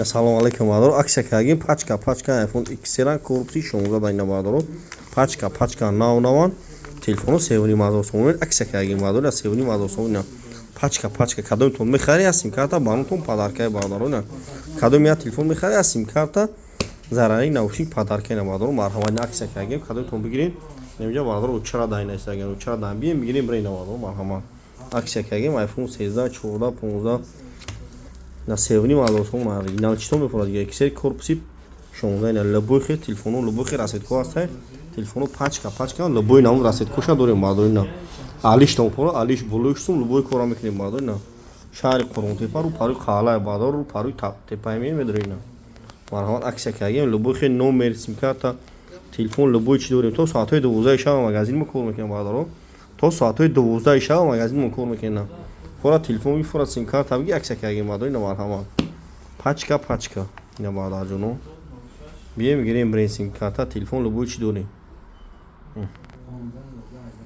Салом алейкум, бародаро. Акция кардагим, пачка пачка iPhone XR корпуси 16 да, ина, бародаро, пачка пачка нав наван телефоно 3,5 ҳазор сомон акция кардагим, бародаро, 3,5 ҳазор сомон. Ина, пачка пачка. Кадомтон мехари, аз симкарта ба нутон подарка, бародаро. Ина, кадом як телефон мехари, аз симкарта зарари наушник подарка. Ина, бародаро, марҳамат, ина, акция кардагим, кадомтон бигиред. Инҷа, бародаро, учара да, ина истаган учара да, бием, бигирем, бира. Ина, бародаро, марҳамат, акция кардагим. iPhone 13, 14, 15 на 3,5 ҳазор сомон, оригинал. Чито мефурад дига? XR корпуси 16. Ина, любой хел телефоно, любой хел расцветка ҳастай. Телефоно пачка пачка, любой намуд расцветка ша дорем, бародаро. Ина, алиш фура, алиш болои сум, любой кора мекунем, бародаро. Ина, шаҳри Қурғонтепа, рӯ парои қалай, бародаро, рӯ парои тепаи мемедорем. Ина, марҳамат, акция кардагем, любой хел номер, симкарта, телефон, любой чи дорем. То соатҳои 12-и шаба магазин мо кор мекунем, бародаро, то соатҳои 12-и шаба магазин мо кор мекунем. Фора телефон би, фора симкарта биги, акция кардагем, бародаро. Ина, марҳамат, пачка пачка. Ина, бародарҷоно, бием, гирем, бирем, симкарта, телефон, любой чи дорем.